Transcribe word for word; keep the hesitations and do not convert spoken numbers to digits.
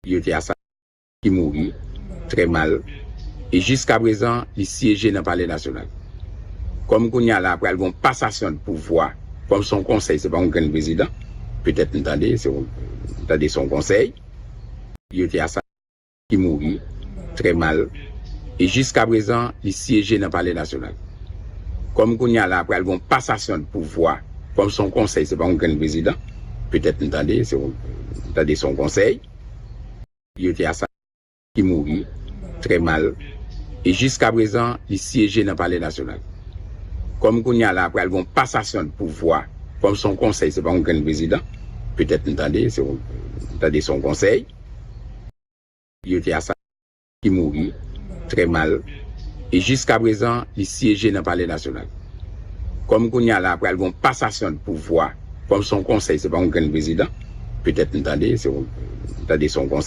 Yo te asasinen ki mouri trè mal, e jiskaprezan, li syeje nan Palè Nasyonal. Kòm kounye a la, pral gen yon pasasyon de pouvwa, kòm se yon konsèy, se pa yon grenn prezidan, petèt m tande, se yon, m tande se yon konsèy, yo te asasinen ki mouri trè mal, e jiskaprezan, li syeje nan Palè Nasyonal. Kòm kounye a la, pral gen yon pasasyon de pouvwa, kòm se yon konsèy, se pa yon grenn prezidan, petèt m tande, se yon, m tande se yon konsèy, yo te asasinen ki mouri trè mal, e jiskaprezan, li syeje nan Palè Nasyonal. Kòm kounye a la, pral gen yon pasasyon de pouvwa, kòm se yon konsèy, se pa yon grenn prezidan, petèt m tande, se yon, m tande se yon konsèy, yo te asasinen ki mouri trè mal, e jiskaprezan, li syeje nan Palè Nasyonal. Kòm kounye a la, pral gen yon pasasyon de pouvwa, kòm se yon konsèy, se pa yon grenn prezidan, petèt m tande, se yon, m tande se yon konsèy,